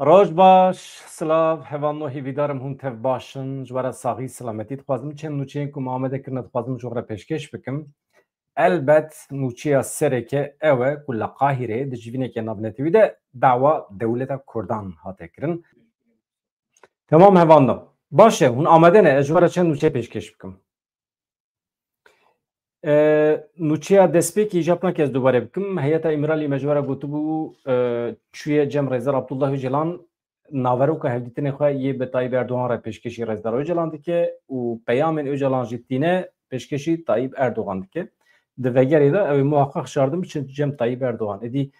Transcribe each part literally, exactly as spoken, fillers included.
Roj baş, silav, hevalno, hêvîdarim hûn tev baş in. Ji we re saxî, silametî dixwazim. Çend nûçeyên ku me amade kirine dixwazim ji we re pêşkêş bikim. Elbet nûçeya sereke ew e ku li Qahîreyê di civîneke navnetewî de dawa dewleta Kurdan hate kirin. Temam hevalno. Baş e, hûn amade ne, ez ji we re çend nûçe pêşkêş bikim. E, nûçeya destpêkî, îcab nake ez dubare bikim. Heyeta Îmralî me ji we re gotibû, e, çûye cem Rêzdar Abdullah Ocalan, naveroka hevdîtinê xwe yê bi Tayyip Erdogan re pêşkêşî Rêzdar Ocalan dike û peyamên Ocalan jî tîne pêşkêşî Tayyip Erdogan dike. Di vegerê de ew ê muhaqqeq şardin biçin cem Tayyip Erdogan. Êdî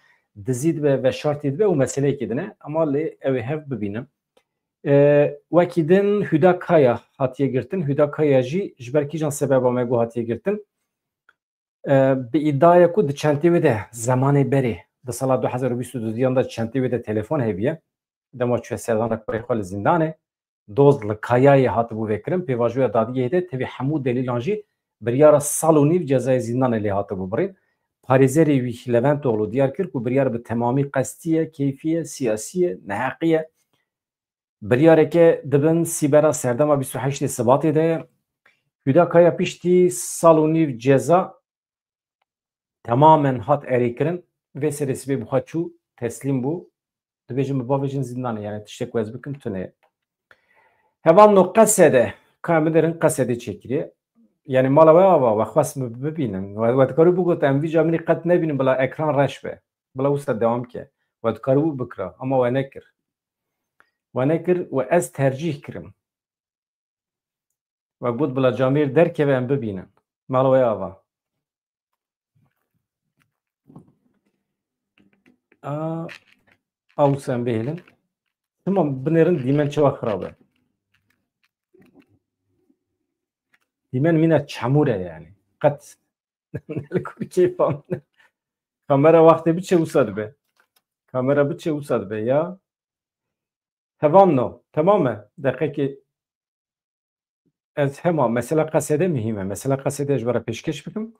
dizî dibe, veşartî dibe û meseleyekî din e. Ema lê ew ê hev bibînin. E, wekî din Huda Kaya hatiye girtin. Huda Kaya jî ji ber kîjan sebeba me got hatiye girtin? E, bi îdiaya ku di çentê wê de zemanê berê, di sala du hezar û bîst û duyan de çentê wê de telefon hebiye. Dema çûye serdana kurê xwe li zîndanê, doz li Kayayê hatibû vekirin, pêvajoya dadgehê de tevî hemû delîlan jî biryara sal û nîv cezayê zîndanê lê hatibû birîn. Parêzerê wî Leventoglu diyar kir ku biryar bi temamî qestî ye, keyfî ye, siyasî ye, neheqî ye. Biryareke dibin sîbera serdema bîst û heştê Sibatê de ye. Huda Kaya piştî sal û nîv ceza temamen hat erêkirin. Vê serê sibê bi xwe çû, teslîm bû. Dibêjin bi bavêjin zîndanê, yani tiştek ku ez bikim tune ye. Hevalno, Qesede, ka em binerin Qesedê çêkiriye. Yani mala we ava, we xwest min bibînin. We, we dikarî bigot em vî camîrî qet nebînin bila ekran reş be. Bila wisa dewam ke. We dikarîbû bikira, ama we nekir. We nekir û ez tercîh kirim. We got bila camêr derkeve em bibînin. Mala we ava. A, a wisa em bihêlin. Çima binêrin dîmen çawa xirab e? Dîmen mîna çemûr e yani. Qet li kur keyfa min. Kamera wextê biçe wisa dibe. Kamera biçe wisa dibe ya. Hevalno, temam e. Deqekê ez hema mesela Qesedê muhîm e. Mesela Qesedê ji we re pêşkêş bikim.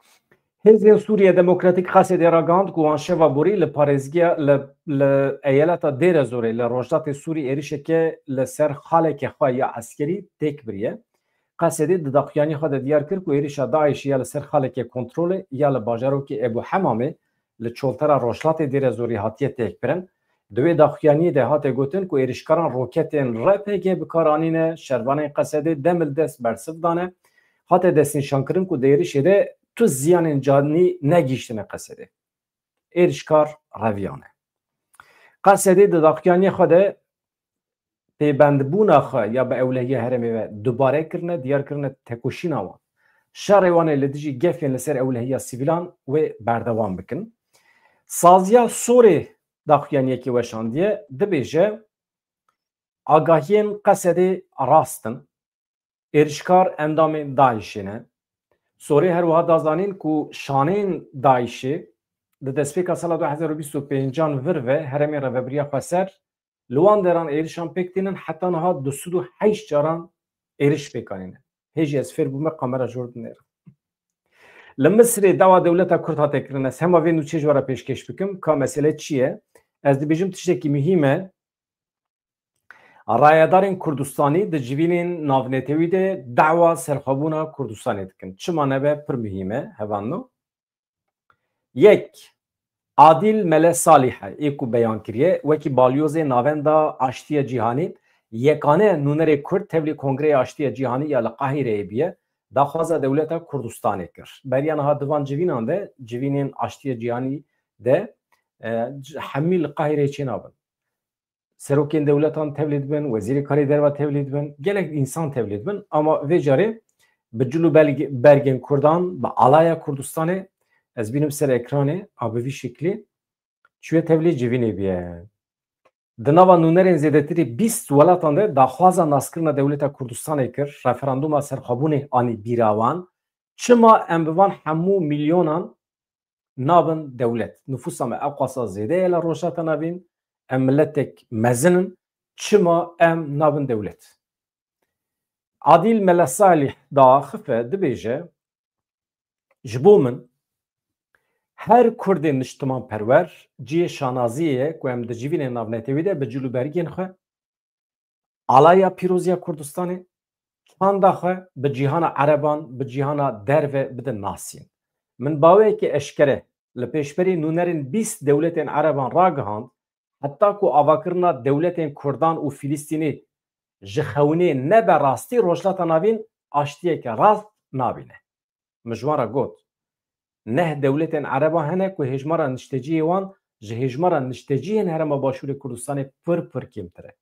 Hêzên Sûriye Demokratîk Qesedê ragihand ku wan şeva borî li parêzgeha, li, li eyaleta Dêrezorê, li rojdatê Sûrî êrişeke li ser xaleke xwe ya eskerî têk biriye. Qesedê di daxuyaniyê xwe de diyar kir ku êrişa DAIŞ'ê ya li ser xaleke kontrolê ya li bajarokê Ebû Hemamê li çoltera rojhilatê Dêrezorî hatiye têkbirin. Di wê daxuyaniyê de hate gotin ku êrişkaran roketên R P G bi kar anîne, şervanên Qesedê dem li dest bersiv dane. Hate destnîşankirin ku di êrişê de tu ziyanên canî negihîştine Qesedê. Êrişkar reviyane. Qesedê di daxuyaniyê xwe de pêbendbûna xwe ya bi ewlehiya herêmê ve dubare kirine, diyar kirine tekoşîna wan. Şerê wan ê li dijî gefên li ser ewlehiya sivîlan wê berdewam bikin. Saziya Sorê daxuyaniyekê weşandiye, dibêje, agahiyên Qesedê rast in. Êrişkar endamên DAIŞ'ê ne. Sorê her wiha da zanîn ku şaneyên DAIŞ'ê di destpêka sala du hezar û bîst û pêncan vir ve herêmên Rêvebiriya Xweser li wan deran êrişan pêk tînin, heta niha du sed û heşt caran êriş pêk anîne. Hê jî ez fêr bûme kamera jor dinêrim. Li Misirê dawa dewleta Kurd hate kirin. Ez hema vê nûçê ji we re pêşkêş bikim. Ka mesele çi ye? Ez dibêjim tiştekî muhîm e. Rayedarên Kurdistanî di civînên navnetewî de dawa serxwebûna Kurdistanê dikin. Çima nebe pir muhîm e, hevalno. Yek, Adil Mele Salih e, ê ku beyan kiriye, wekî balyozê Navenda Aştiya Cîhanî, yekane nûnerê Kurd tevlî Kongreya Aştiya Cîhanî ya li Qahîreyê bûye, daxwaza dewleta Kurdistanê kir. Beriya niha di van civînan de, civînên Aştiya Cîhanî de, e, c-, hemî li Qahîreyê çênabin. Serokên dewletan tevlî dibin, wezîrê karê derve tevlî dibin, gelek însan tevlî dibin, ama vê carê bi cil û belg-, bergên Kurdan, bi alaya Kurdistanê, ez bînim ser ekranê, a bi vî şeklî, çûye tevlî civînê bûye. Di nava nûnerên zêdetirî bîst welatan de daxwaza naskirina dewleta Kurdistanê kir, referandûma serxwebûnê anî bîra wan. Çima em bi van hemû milyonan nabin dewlet? Nifûsa me ewqasa zêde ye li Rojhilata Navîn, em miletek mezin in, çima em nabin dewlet? Adil Mele Salih diaxife, dibêje, ji bo min Her Kurdê niştimanperwer cihê şanaziyê ye ku em di civînên navnetewî de bi cil û bergên xwe, alaya pîroz ya Kurdistanê, çanda xwe bi cîhana ereban, bi cîhana derve bidin nasîn. Min baweyekî eşkere li pêşberî nûnerên bîst dewletên ereban ragihand, heta ku avakirina dewletên Kurdan û Filistînî ji xewnê nebe rastî, Rojhilata Navîn aştiyeke rast nabîne. Min ji wan re got, neh dewletên ereban hene ku hêjmara niştecihê wan ji hêjmara niştecihên Herêma Başûrê Kurdistanê pir pir kêmtir e.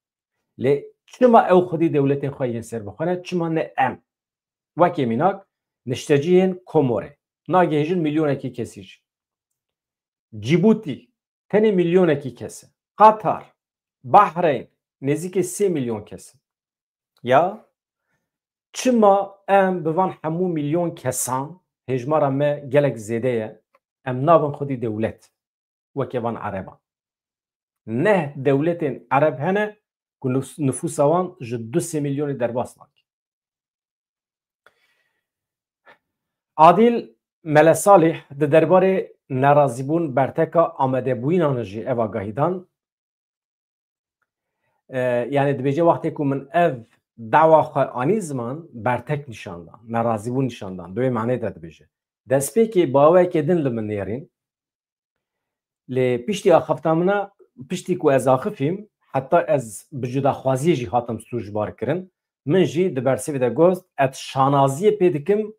Lê çima ew xwedî dewletên xwe yên serbixwe ne, çima ne em? Wekî mînak, niştecihên Komorê nagihêjin milyonekî kesî jî. Cîbûtî tenê milyonekî kes e. Qatar, Bahreyn nêzîkî sê milyon kes in. Ya çima em bi van hemû milyon kesan, hêjmara me gelek zêde ye, em nabin xwedî dewlet weke van ereban? Neh dewletên ereb hene ku nus-, nifûsa wan ji du sê milyonê derbas nake. Adil Mele Salih di derbarê nerazîbûn berteka amadebûyînan jî ev agahî dan. E, yani dibêje wextê ku min ev dawa xwe anî ziman, bertek nîşan dan, nerazîbûn nîşan dan. Di wê manê de dibêje. Destpêkê baweyeke din li min nêrîn. Lê piştî axifta min a, piştî ku ez axifîm, heta ez bi cudaxwaziyê jî hatim sûcbar kirin. Min jî di bersivê de got, ez şanaziyê pê dikim,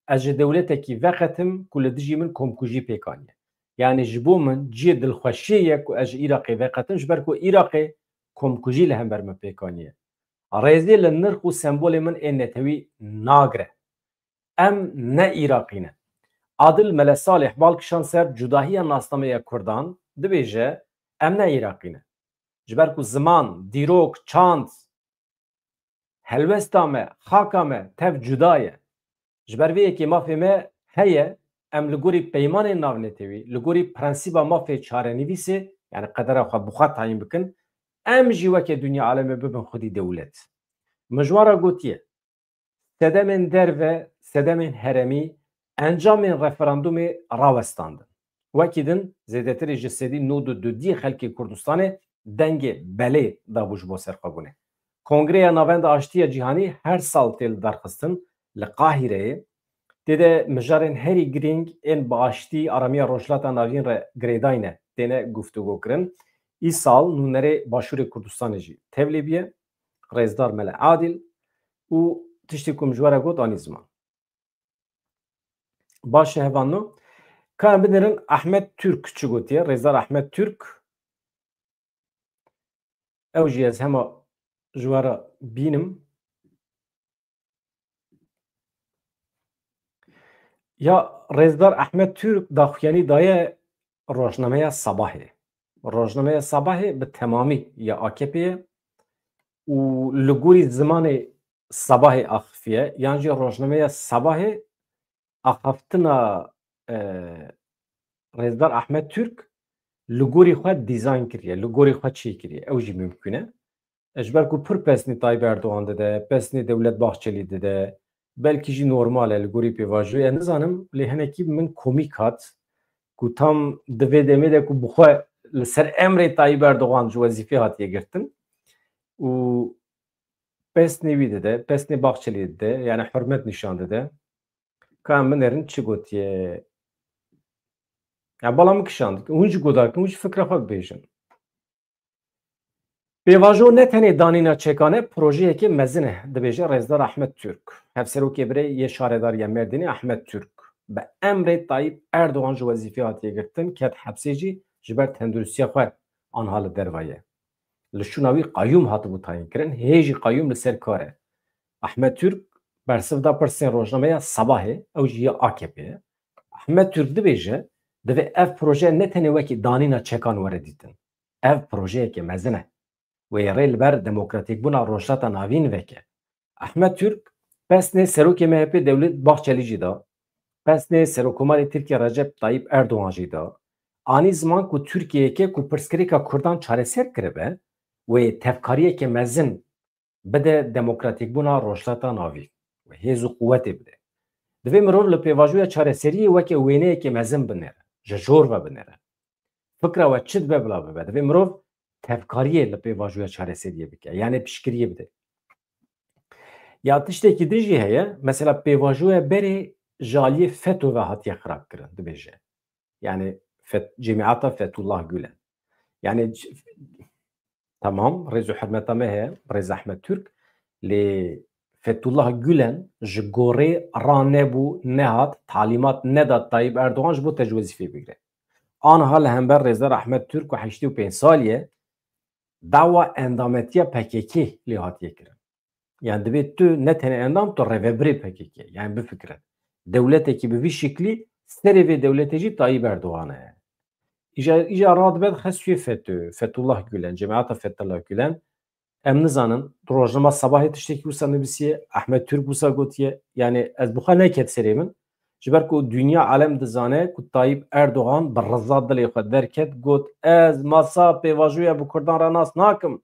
ez ji dewletekî veqetim ku li dijî min komkujî pêk aniye. Yani ji bo min cihê dilxweşiyê ye ku ez ji Iraqê veqetim, ji ber ku Iraqê komkujî li hember min pêk aniye. Rêzê li nirx û sembolê min ên netewî nagire. Em ne Iraqî ne. Adil Mele Salih bal kişand ser cudahiya nasnameya Kurdan, dibêje, em ne Iraqî ne. Ji ber ku ziman, dîrok, çand, helwesta me, xaka me tev cuda ye. Ji ber vê yekê mafê me heye, em li gorî peymanên navnetewî, li gorî prensîba mafê çarenivîsê, yani qedera xwe bi xwe tayîn bikin, em jî weke dinya alemê bibin xwedî dewlet. Min ji wan re gotiye, sedemên derve, sedemên herêmî, encamên referandumê rawestandin. Wekî din, zêdetirî ji sedî nod û du diyê xelkê Kurdistanê dengê belê dabû ji bo serxwebûnê. Kongreya Navenda Aştiya Cîhanî her sal tê lidarxistin li Qahîreyê. Tê de mijarên herî girîng ên bi aştî aramiya Rojhilata Navîn re girêdayî ne têne guftûgokirin. Îsal nûnerê Başûrê Kurdistanê jî tevlî bûye. Rêzdar Mele Adil û tiştê ku min ji we re got anî ziman. Baş e hevalno. Ka em binêrin Ahmet Türk çi gotiye? Rêzdar Ahmet Türk. Ew jî ez hema ji we re bînim. Ya Rêzdar Ahmet Türk daxuyanî daye rojnameya Sabahê. Rojnameya Sabahê bi temamî ya A K P ye û li gorî zimanê Sabahê axifiye, yan jî rojnameya Sabahê axaftina, e, Rêzdar Ahmet Türk li gorî xwe dîzayn kiriye, li gorî xwe çêkiriye. Ew jî mimkûn e. E, ji ber ku pir pesnê Tayyip Erdogan dide, pesnê Dewlet Bahçelî dide, belkî jî normal e li gorî pêvajoyê, ez nizanim, lê hinekî min komîk hat ku tam di vê demê de ku bi xwe li ser emrê Tayyip Erdogan ji wezîfê hatiye girtin û pesnê wî dide, pesnê Bahçelî dide, yani hurmet nîşan dide. Ka em binêrin çi gotiye? Ya bala min kişand. Hûn jî guhdar kin, hûn jî fikra xwe bibêjin. Pêvajo ne tenê danîna çekan e, projeyekê mezin e, dibêje Rêzdar Ahmet Türk. Hevserokê birê yê Şaredariya Mêrdînê Ahmet Türk bi emrê Tayyip Erdogan ji wezîfê hatiye girtin, ket hepsê jî ji ber tenduristiya xwe anha li derve ye. Li şûna wî qayûm hatibû tayîn kirin, hê jî qayûm li ser kar e. Ahmet Türk bersiv da pirsên rojnameya Sabahê, ew jî ya A K P ye. Ahmet Türk dibêje, divê ev proje ne tenê wekî danîna çekan were dîtin. Ev projeyeke mezin e. Wê rê li ber demokratîkbûna Rojhilata Navîn veke. Ahmet Türk pesnê serokê M H P Dewlet Bahçelî jî da, pesnê Serokkomarê Tirkiye Recep Tayyip Erdogan jî da. Anî ziman ku Tirkiyeyeke ku pirsgirêka Kurdan çareser kiribe, wê tevkariyeke mezin bide demokratîkbûna Rojhilata Navîn, wê hêz û quwetê bide. Divê mirov li pêvajoya çareseriyê weke wêneyeke mezin binêre. ji jor ve binêre. Fikra we çi dibe bila bibe. Divê mirov tevkariyê li pêvajoya çareseriyê bike. Yani piştgiriyê bide. Ya tiştekî din jî heye. Mesela pêvajoya berê ji aliyê feto ve hatiye xirab kirin, dibêje. Yani fet, cemiyata Fethullah Gülen. Yani c- Tamam, rêz û hurmeta me heye, rêz Ahmet Türk. Lê Fethullah Gülen ji gorê ranebû, nehat, talîmat nedat Tayyip Erdogan ji bo te ji wezîfê bigire. Anha li hember rêzdar Ahmet Türk ku heştê û pênc salî ye, dawa endametiya P K K lê hatiye kirin. Yani divê tu ne tenê endam, tu rêvebirê P K K. Yani bifikire. Dewletekî bi vî şiklî serê vê dewletê jî Tayyip Erdogan e. Îja, îja radibe dixe sûyê FETÖ, Fethullah Gülen, cemaeta Fethullah Gülen. Em nizanin, rojnama Sabahê tiştekî wisa nivîsiye, Ahmet Türk wisa gotiye. Yani ez bi xwe neket serê min. Ji ber ku dinya alem dizane ku Tayyip Erdogan bi riza dilê xwe derket, got, ez masa pêvajoya bi Kurdan re nas nakim.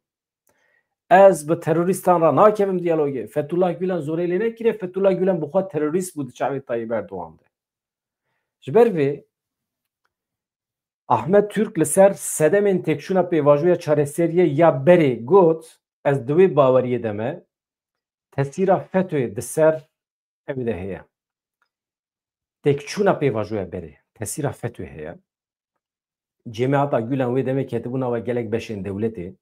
Ez bi terorîstan re nakevim diyalogê. Fethullah Gülen zorê lê nekiriye. Fethullah Gülen bi xwe terorîst bû di çavê Tayyip Erdogan de. Ji ber vê Ahmet Türk li ser sedemên têkçûna pêvajoya çareseriyê ya berê got, ez di wê baweriyê de me, tesîra FETÖ'yê di ser ew de heye. Têkçûna pêvajoya berê, tesîra FETÖ'yê heye. Cemiyata Gülen wê demê ketibû nava gelek beşên dewletê.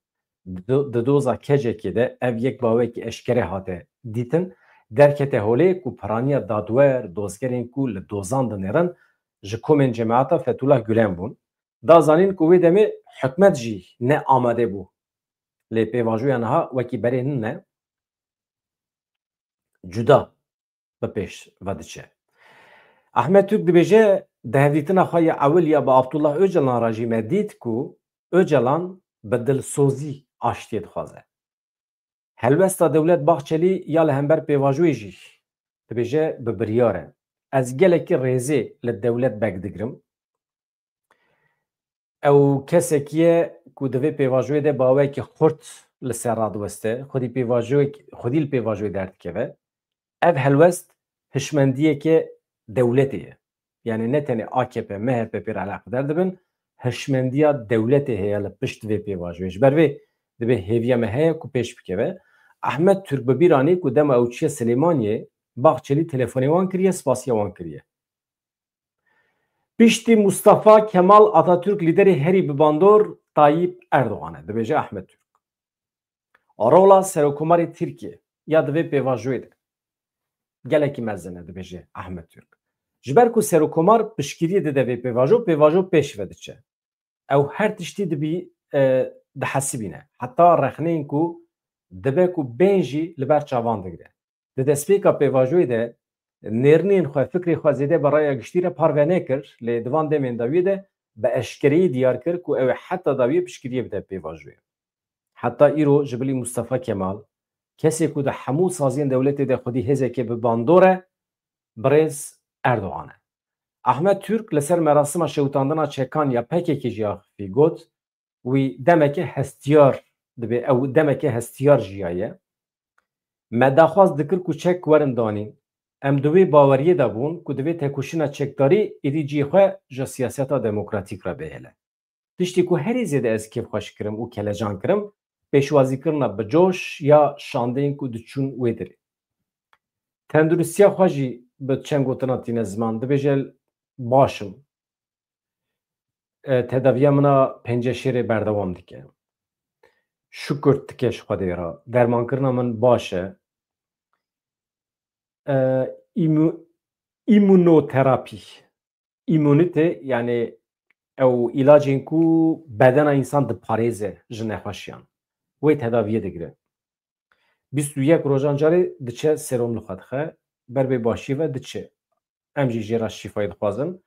Di do-, di doza kecekê de ev yek bawekî eşkere hate dîtin. Derkete holê ku piraniya dadwer, dozgerên ku li dozan dinêrin, ji komên cemiyata Fethullah Gülen bûn. Da zanîn ku wê demê hikûmet jî ne amade bû. Lê pêvajoya niha wekî berê nine, cuda bi pêş ve diçe. Ahmet Türk dibêje, di hevdîtina xwe ya ewil ya bi Abdullah Öcalan re jî me dît ku Öcalan bi dilsozî aştiyê dixwaze. Helwesta Dewlet Bahçelî ya li hember pêvajoyê jî dibêje bi biryar e. Ez gelekî rêzê li dewlet beg digirim. Ew kesekî ye ku di vê pêvajoyê de bawekî xurt li ser radiweste, xwedî pêvajoyek-, xwedî li pêvajoyê derdikeve. Ev helwest hişmendiyeke dewletê ye. Yani ne tenê A K P, M H P pê re eleqedar dibin, hişmendiya dewletê heye li pişt vê pêvajoyê. Ji ber vê divê hêviya me heye ku pêş bikeve. Ahmet Türk bi bîr anî ku dema ew çiye Silêmaniyê, Bahçelî telefonê wan kiriye, spasiya wan kiriye. Piştî Mustafa Kemal Atatürk lîderê herî bi bandor Tayyip Erdogan e, dibêje Ahmet Türk. Rola Serokkomarê Tirkiye ya di vê pêvajoyê de gelekî mezin e, dibêje Ahmet Türk. Ji ber ku Serokkomar piştgiriyê dide vê pêvajo, pêvajo pêş ve diçe. Ew her tiştî dibî, e, dihesibîne. Heta rexneyên ku dibe ku bên jî li ber çavan digire. Di destpêka pêvajoyê de nêrînên xwe, fikrê xwe zêde bi raya giştî re parve nekir, lê di van demên dawiyê de bi eşkereyî diyar kir ku ew ê heta dawiyê piştgiriyê bide pêvajoyê. Heta îro ji bilî Mustafa Kemal, kesê ku di hemû saziyên dewletê de xwedî hêzeke bi bandor e, birêz Erdogan e. Ahmet Türk li ser merasima şewitandina çekan ya P K K jî axifî got, wî demeke hestiyar dibe, ew demeke hestiyar jiyaye. Me daxwaz dikir ku çek werin danîn. Em di wê baweriyê de bûn ku divê tekoşîna çekdarî êdî cihê xwe ji siyaseta demokratîk re bihêle. Tiştê ku herî zêde ez kêfxweş kirim û kelecan kirim, pêşwazîkirina bi coş ya şandeyên ku diçûn wê dirê. Tenduristiya xwe jî bi çend gotina tîne ziman, dibêje, baş im. E, tedaviya min a penceşêrê berdewam dike. Şukir dike ji Xwedê re. Dermankirina min baş e. E, îmû-, îmûnoterapî. Îmûnîte, yani ew îlacên ku bedena însan diparêze ji nexweşiyan. Wê tedaviyê digire. Bîst û yek rojan carê diçe serom li xwe dixe, ber bê başiyê ve diçe. Em jî jê re şîfayê dixwazin.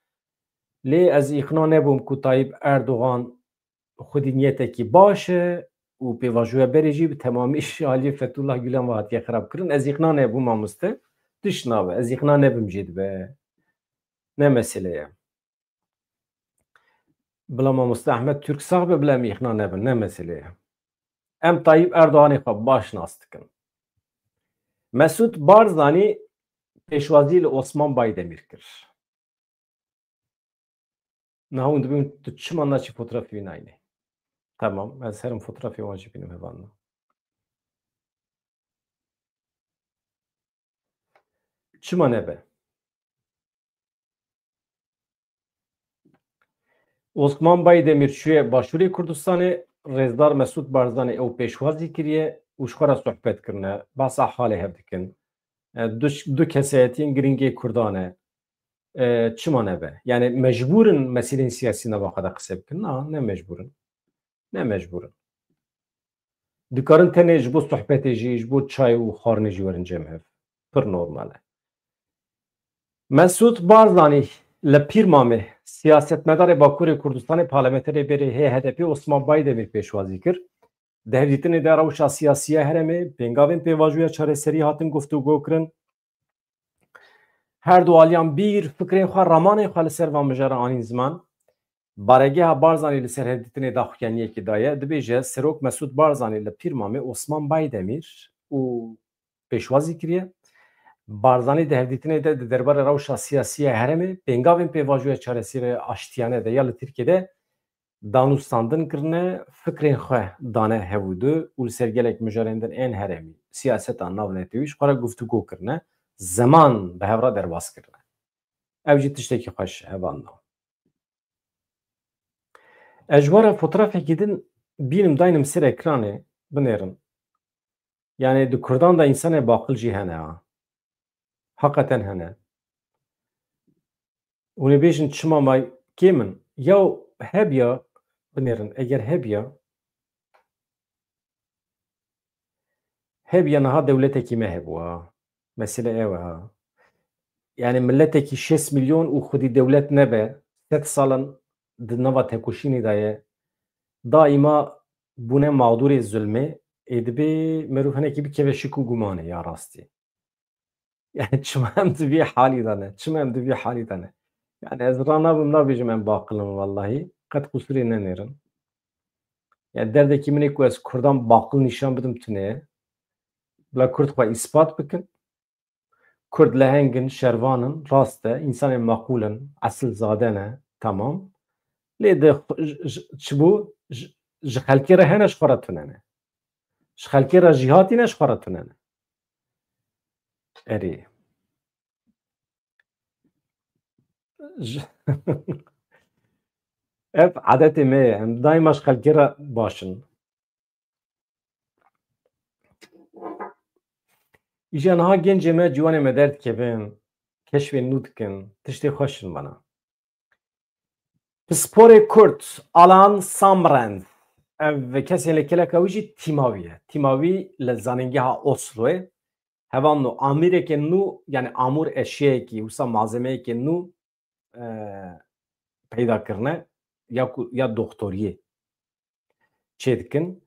Lê ez îqna nebûm ku Tayyip Erdogan xwedî niyetekî baş e û pêvajoya berê jî bi temamî ji aliyê Fethullah Gülen ve hatiye xirabkirin. Ez îqna nebûm mamoste. Tişt nabe. Ez îqna nebim jê dibe. Ne mesele ye. Bila mamoste Ahmet Türk sax be, bila em îqna nebin. Ne mesele ye. Em Tayyip Erdoganê xwe baş nas dikin. Mesûd Barzanî pêşwazî li Osman Baydemîr kir. Niha hûn dibin tu çima naçî fotoğrafê wî nayînê? Tamam, ez herim fotoğrafê wan jî bînim hevalno. Çima nebe? Osman Baydemîr çûye Başûrê Kurdistanê, Rêzdar Mesûd Barzanî ew pêşwazî kiriye û ji xwe re sohbet kirine, behsa halê hev dikin. E, du, du kesayetiyên girîng ê Kurdan e. E, çima nebe? Yani mecbûr in mesîlên siyasî nava xwe de qise bikin? Na, ne mecbûr in. Ne mecbûr in. Dikarin tenê ji bo sohbetê jî, ji bo çay û xwarinê jî werin cem hev. Pir normal e. Mesûd Barzanî li Pîrmamê siyasetmedarê Bakurê Kurdistanê, parlamenterê berê hê H D P Osman Baydemîr pêşwazî kir. Di hevdîtinê de rewşa siyasî ya herêmê, pêngavên pêvajoya çareserî hatin guftûgo kirin. Her du aliyan bîr, fikrên xwe, ramanên xwe li ser van mijara anîn ziman. Baregeha Barzanî li ser hevdîtinê daxuyaniyekê daye. Dibêje, Serok Mesûd Barzanî li Pîrmamê Osman Baydemîr û pêşwazî kiriye. Barzanî di hevdîtinê de di derbarê rewşa siyasî ya herêmê, pêngavên pêvajoya çareserê aştiyane de ya li Tirkiyê de danûstandin kirine, fikrên xwe dane hevûdu û li ser gelek mijarên din ên herêmî, siyaseta navnetewî ji xwe re guftûgo kirine, zeman bi hev re derbas kirine. Ev jî tiştekî xweş e, hevalno. Ez ji we re fotoğrafekî din bînim, daynim ser ekranê, binêrin. Yani di Kurdan de însanê baqil jî hene ha. Heqeten hene. Hûn ê bêjin çima may kêm in? Ya hebiya, binêrin, eger hebiya, hebiya niha dewletekî me hebû ha. Mesele ew e ha. Yani miletekî şêst milyon û xwedî dewlet nebe, sed sal in di nava tekoşînê de ye. Daîma bûne mağdûrê zulmê, ê dibê merûv hinekî bikeve şik û gumanê ya rastî. Yani çima em di vî halî de ne? Çima em di vî halî de ne? Yani ez ranabim, nabêjim em baqil in, wellahî. Qet qusûrê nenêrin. Yani derdekî min ê ku ez Kurdan baqil nîşan bidim tune ye. Bila Kurd xwe îspat bikin. Kurd leheng in, şervan in, rast e, însanên meqûl in, esilzade ne, temam. Lê di xwe-, ji, ji, çi bû? Ji, ji xelkê re hene, ji xwe re tune ne. Ji xelkê re jî hatîne, ji xwe re tune ne. Erê. Ji-, ev adetê me ye. Em daîma ji xelkê re baş in. Îja niha gencê me, ciwanê me derdikevin, keşfên nû dikin, tiştê xweş in bana. Pisporê Kurd Alan Samrend, ev kesên li keleka wî jî tîma wî ye. Tîma wî li zanîngeha Osloyê. Hevalno, amûreke nû, yani amûr eşyayekî, wisa malzemeyeke nû, e, peyda kirine, ya ku, ya doktoriyê çêdikin.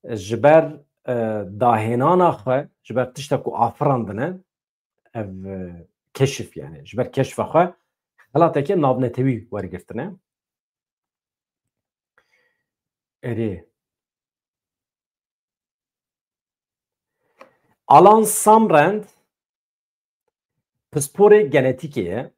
Ji ber, e, dahênana xwe, ji ber tişta ku afirandine, ev, e, keşif yani, ji ber keşfa xwe xelateke navnetewî wergirtine. Erê. Alan Samrend pisporê genetîkê ye.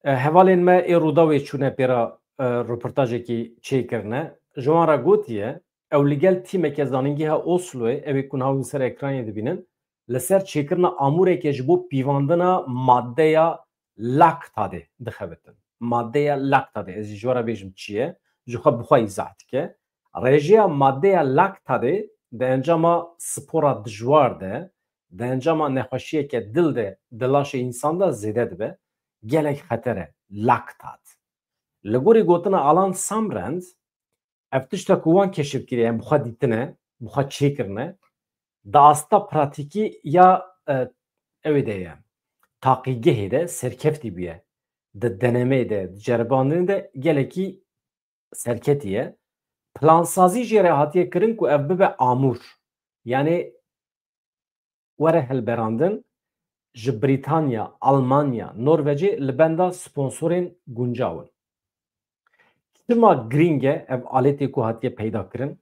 E, hevalên me ê Rûdawê çûne pê re, e, roportajekî çêkirine. Ji wan re gotiye, ew li gel tîmeke zanîngeha Osloyê, ew ê ku niha hûn ser ekranê dibînin, li ser çêkirina amûreke ji bo pîvandina maddeya laktadê dixebitin. Maddeya laktadê, ez jî ji we re bêjim çi ye, ji xwe bi xwe îzah dike. Rêjeya maddeya laktadê di encama spora dijwar de, di encama nexweşiyeke dil de, di laşê însan de zêde dibe. Gelek xeter e, laktat. Li gorî gotina Alan Samrend, ev tişta ku wan keşif kiriye, em bi xwe dîtine, bi xwe çêkirine, di asta pratîkî ya, e, ewê de ye, taqîgehê de serkeftî bûye, di denemeyê de, di ceribandinê de gelekî serketî ye. Plansazî jê re hatiye kirin ku ev bibe amûr. Yanê were hilberandin, ji Brîtanya, Almanya, Norvecê li benda sponsorên guncaw in. Çima girîng e ev aletê ku hatiye peyda kirin?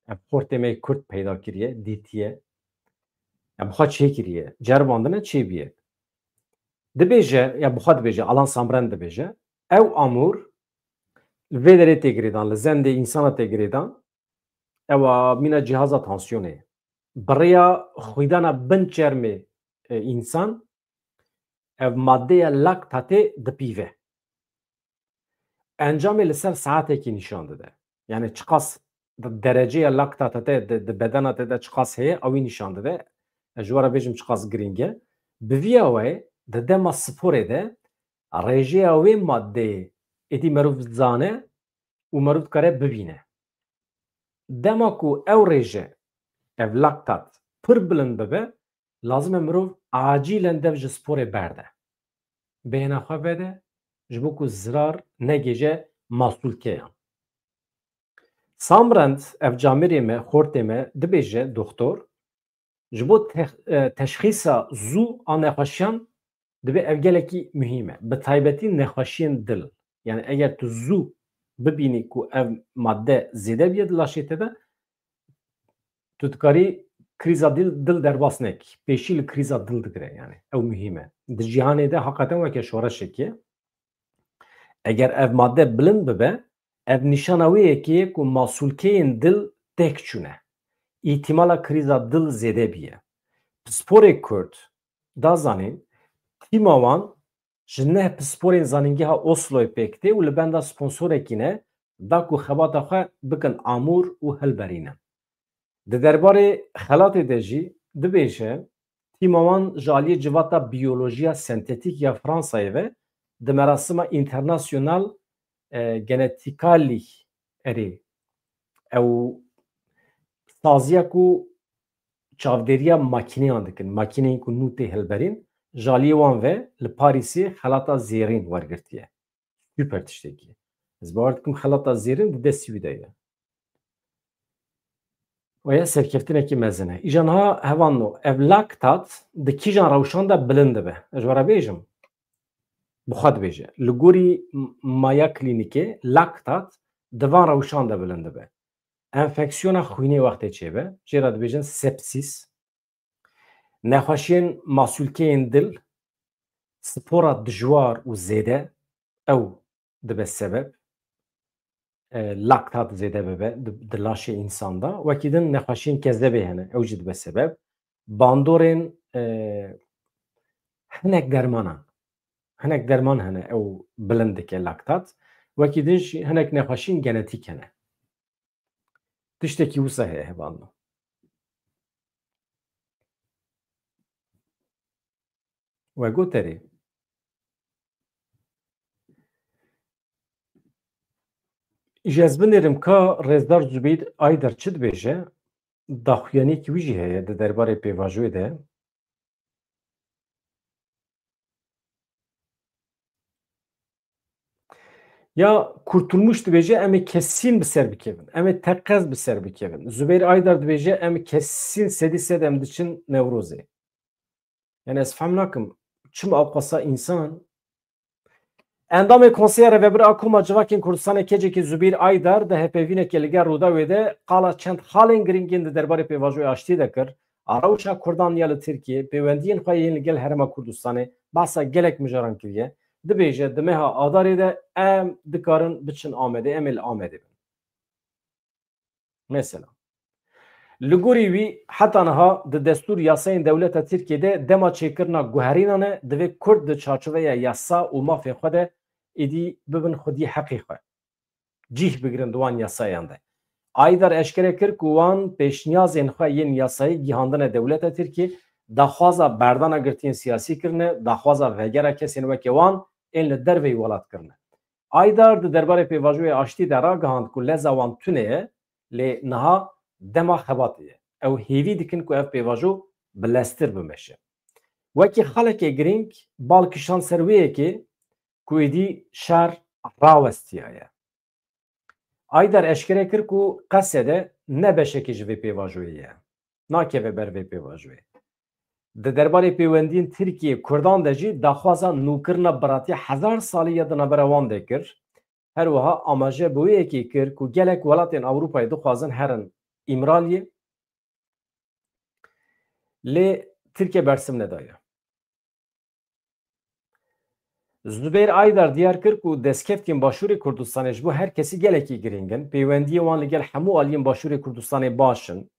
Ev xortê me Kurd peyda kiriye, dîtiye. Ya bi xwe çêkiriye, ceribandine çêbûye. Dibêje, ya bi xwe dibêje, Alan Samren dibêje, Ew amûr li vê derê tê girêdan, li zendê însana tê girêdan, ew a mîna cîhaza tansiyonê. Bi rêya xwîdana bin çermê, e, însan, ev maddeya laktatê dipîve. Encamê li ser saetekî nîşan dide. Yani çiqas de-, dereceya laktata te di, di bedena te de çiqas heye, ew ê nîşan dide. Ez ji we re bêjim çiqas girîng e. Bi vî awayê di dema sporê de rêjeya wê maddeyê êdî merov zane û merov dikare bibîne. Dema ku ew rêje, ev laktat pir bilind bibe, lazim e mirov acîlen dev ji sporê berde. Bêhna xwe vede, ji bo ku zirar negêje masûlkeyan. Samrend, ev camêrê me, xortê me, dibêje, doxtor, ji bo te-, e, teşxîsa zû a nexweşiyan dibe ev gelekî muhîm e. Bi taybetî nexweşiyên dil. Yani eger tu zû bibînî ku ev madde zêde bûye di laşê te de, tu dikarî krîza dil, dil derbas nekî. Pêşî li krîza dil digire yani. Ew muhîm e. Di cîhanê de heqeten weke şoreşekê ye. Eger ev madde bilind bibe, ev nîşana wê yekê ye ku masûlkeyên dil têk çûne. Îhtimala krîza dil zêde bûye. Pisporê Kurd da zanîn, tîma wan ji neh pisporên Zanîngeha Osloyê pêk tê û li benda sponsorekî ne, da ku xebata xwe bikin amûr û hilberînin. Di derbarê xelatê de jî dibêje, tîma wan ji aliyê Civata Biyolojiya Sentetîk ya Fransayê ve di merasima International, e, Genetically, erê, ew saziya ku çavdêriya makîneyan dikin, makîneyên ku nû tê hilberîn, ji aliyê wan ve li Parîsê xelata zêrîn wergirtiye. Super tiştekî. Ez bawer dikim xelata zêrîn di destî wî de ye. Waya serkeftinekî mezin e. Îja niha hevalno, ev laktat di kîjan rewşan de bilind dibe? Ez ji we re bêjim. Bi xwe dibêje. Li gorî m-, maya klînîkê laktat di van rewşan de bilind dibe. Enfeksiyona xwînê wextê çêbe, jê re dibêjin sepsîs. Nexweşiyên masûlkeyên dil, spora dijwar û zêde, ew dibe sebeb, e, laktat zêde bibe di, di laşê însan de. Wekî din nexweşiyên kezebê hene, ew jî dibe sebeb. Bandorên, e, hinek dermanan, hinek derman hene, ew bilind dike laktat. Wekî din jî hinek nexweşiyên genetîk hene. Tiştekî wisa heye hevalno. We got erê. Ji ez binêrim ka Rêzdar Zubeyir Aydar çi dibêje, daxuyaniyekî wî jî heye di derbarê pêvajoyê de. Ya Kurtulmuş dibêje, em ê kesîn bi ser bikevin, em ê teqez bi ser bikevin. Zubeyr Aydar dibêje, em kesîn sedî sed em diçin Newrozê. Yani ez fehm nakim, çima ew qasa însan. Endamê Konseya Rêvebir a Koma Civakên Kurdistanê kecekî Zubîr Aydar di hevpeyvînekê li gel Rûdawê de qala çend xalên girîngên di derbarê pêvajoya aştî de kir, a rewşa Kurdan ya li Tirkiyê, pêwendiyên xwe yên li gel Herêma Kurdistanê, behsa gelek mijaran kiriye. Dibêje, di meha Adarê de em dikarin biçin Amedê, em ê li Amedê bin. Mesela, li gorî wî, heta niha di destûr yasayên dewleta Tirkiyê de dema çêkirina guherînan e, divê Kurd di çarçoveya yasa û mafê xwe de êdî bibin xwedî heqê xwe. Cîh bigirin di wan yasayan de. Aydar eşkere kir ku wan pêşniyazên xwe yên yasayî gihandine dewleta Tirkiyê, daxwaza berdana girtiyên siyasî kirine, daxwaza vegera kesên weke wan ên li derveyî welat kirine. Aydar di derbarê pêvajoyê aştî de ragihand ku leza wan tune ye, lê niha dema xebatê ye. Ew hêvî dikin ku ev pêvajo bileztir bimeşe. Wekî xaleke girîng bal kişand ser wê yekê ku êdî şer rawestiyaye. Aydar eşkere kir ku Qesede ne beşekê ji vê pêvajoyê ye. Nakeve ber vê pêvajoyê. Di derbarê pêwendiyên Tirkiye Kurdan de jî daxwaza nûkirina biratiya hezar salî ya di navbera wan de kir. Her wiha amaje bi wê yekê kir ku gelek welatên Ewropayê dixwazin herin Îmraliyê. Lê Tirkiye bersiv nedaye. Zubeyr Aydar diyar kir ku destkeftiyên Başûrê Kurdistanê ji bo her kesî gelekî girîng in. Peywendiyê wan li gel hemû aliyên Başûrê Kurdistanê baş in.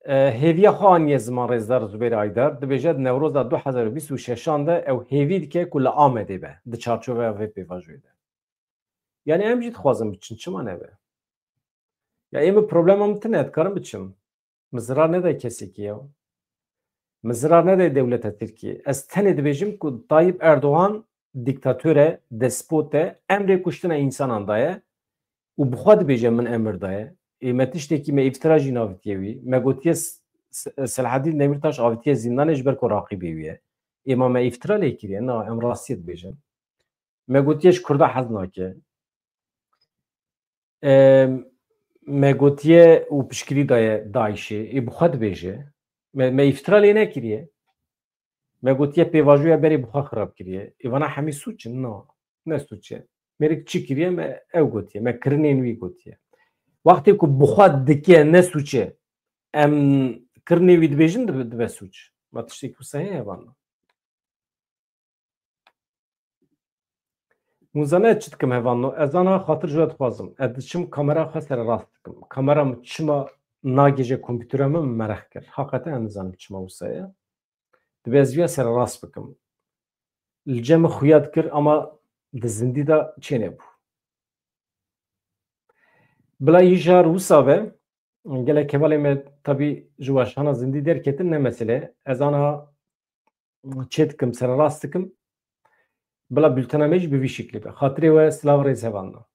E, hêviya xwe aniye ziman rêzdar Zubeyr Aydar. Dibêje di Newroza du hezar û bîst û şeşan de ew hêvî dike ku li Amedê be, di çarçoveya vê pêvajoyê de. Yani em jî dixwazin biçin, çima nebe? Ya ê min problema min tune, dikarim biçim. Min zirar nede kesekî ya. Min zirar nede dewleta Tirkiyê. Ez tenê dibêjim ku Tayyip Erdogan dîktator e, despot e, emrê kuştina însanan daye û bi xwe dibêje min emir daye. Ê me tiştekî me îftira jî navitiye wî. Me gotiye S-, S-, Selahaddin Demirtaş avitiye zîndanê ji ber ku raqîbê wî ye. Ê ma me îftira lê kiriye? Na, em rastiyê dibêjin. Me gotiye ji Kurda hez nake. Em, me gotiye û piştgirî daye DAIŞê. Ê bi xwe dibêje. Me, me îftira lê nekiriye. Me gotiye pêvajoya berê bi xwe xirab kiriye. Ê vana hemî sûç in? Na, ne sûç e. Mêrik çi kiriye? Me ew gotiye. Me kirinên wî gotiye. Wextê ku bi xwe dike ne sûç e, em kirinê wî dibêjin, dibe, dibe sûç. Ma tiştekî wisa heye hevalno? Hûn zane ez çi dikim hevalno? Ez ana xatir ji we dixwazim. Ez diçim kamera xwe sererast dikim. Kamera min çima nagêje kompîtera min, min meraq kir. Haqeten ez nizanim çima wisa ye. Dibe ez viya sererast bikim. Li cem min xuya dikir ama di zindî de çênebû. Bila hîjar wisa be, gelek hevalê me tabî ji weşana zindî derketin, ne mesele. Ez ana çê dikim, sererast dikim. Bila bültena me jî bi vî şeklî be. Xatirê we silav rêz hevalno.